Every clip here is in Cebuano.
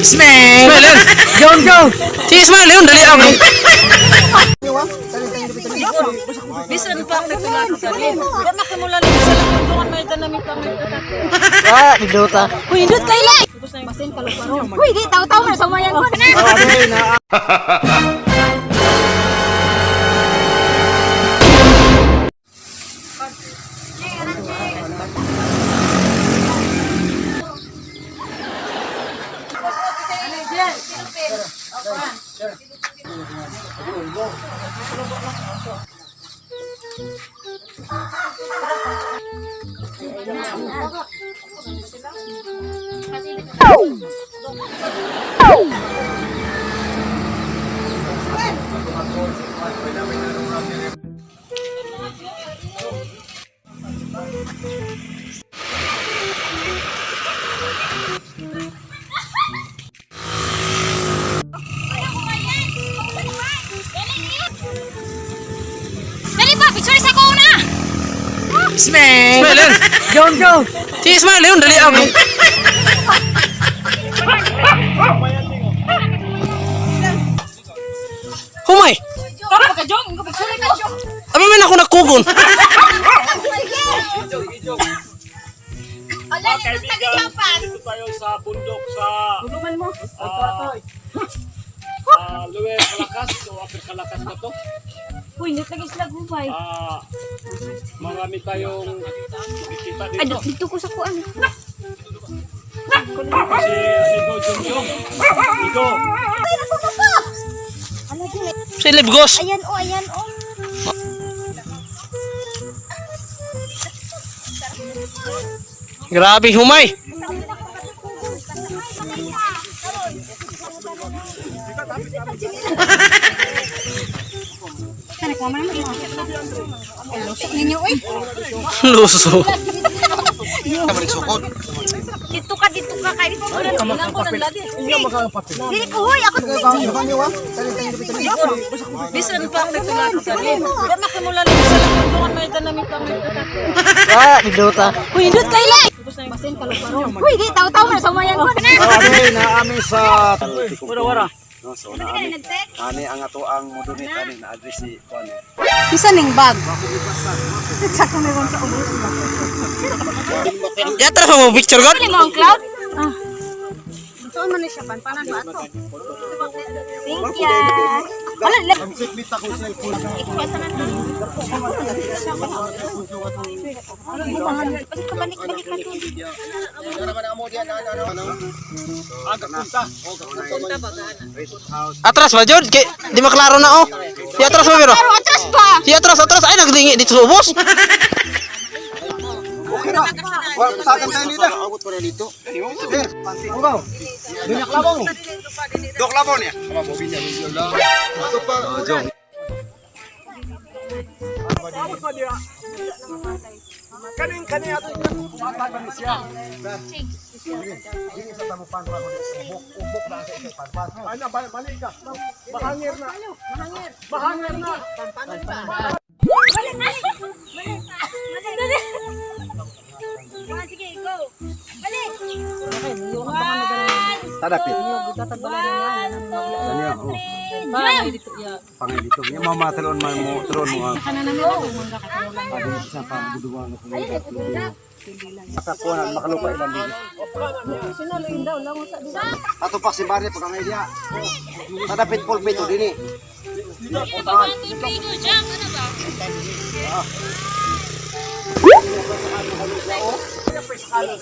Smell! Ismail, Jong jong! Si Ismail yun, dali ako. Bisan pa ako nagtulak sa rin. Kaya makimula lang sa lakundungan may tanamit kami. Ah, didota. Uy, hindot kay la. Uy, di taw-taw na sa mayan ko. Dali ba, picture sa ko una. Smell! Ismail yun. Jong jong! Si Ismail yun, dali ako. Humay! Kamo ka jong, ko picture ka. Abi man ako nagkugon. Ala, Kaibigan, dito tayo sa bundok sa Tulungan mo. Lower Kalakas o Upper Kalakas na to. Uy, hindot lagi sila gubay. Marami tayong nakikita Ay, dito. dito ko sa kuan. Si Amigo Jungjong. Amigo, Si Libgos. Ayan oh, ayan oh. Grabe, humay. Ninyo oy. Luso. Dito ka kay dito ko nang ko nang lagi. Dili ko hoy, ako Bisan pa ako nagtulak sa rin. Kaya makimula lang sa lakundungan may tanamit kami. Ah, didota. Uy, hindot kay la. Uy, di taw-taw na sa mayan ko. Naami sa Wala, wala. No, so naami. Ani ang ato ang modonate ani na address si kuan. Isa ning bag. Yatra mo picture god. Ano mo ang cloud? Ah. Saan man ni siya panpanan ba ato? Thank you. Wala la. Balik ka, balik, balik ka dun. Atras ba jud? Kay di maklaro na oh. Si atras ba pero? Pero atras pa! Si atras, atras. Ay naglingi dito sa ubos. Wala takan tayo nila. Agot ko na dito. Dok labaw niya. Jong. kaning kaning ato kumatagan siya. Ano ba mali ka? Mahangir na. Mahangir na. Balik, balik! Balik! Balik! Balik! Sige, go! Balik! One, Tadapit. one, two, three, jump! Pangay dito. Niya mama talon man mo talon mo. Pagin sa pangguduan ko. Makakuha na makalupa ilan dito. Ato pa si Barney pag ang idea. Tadapit pulpito dinhi. One, two, three, go! Jump! Ano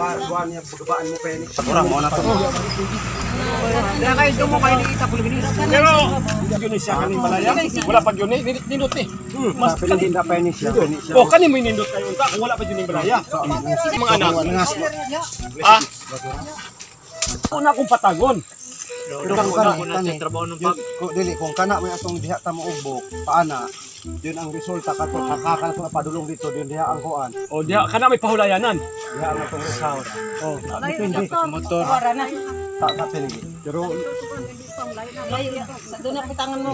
ba? Buwan niya pagbabaan mo pa ini. Sakura mo na to. Pero yun siya kaning balaya. Wala pa yun eh. Nindot eh. Mas Mas hindi pa ini siya. Ini siya. O kanin mo nindot kayo unta kung wala pa yun yung balaya. Mga anak. Ah. Una akong patagon. Pero kung kana kani, kung dili kung kana may atong diha ta mo ugbok, paana, yun ang resulta kato kakakal ko na padulong dito din diha ang kuan. O diha kana may pahulayanan. Diha ang atong rest house. Oh, depende motor. Ta ta pinigi. Pero Doon na putangan mo.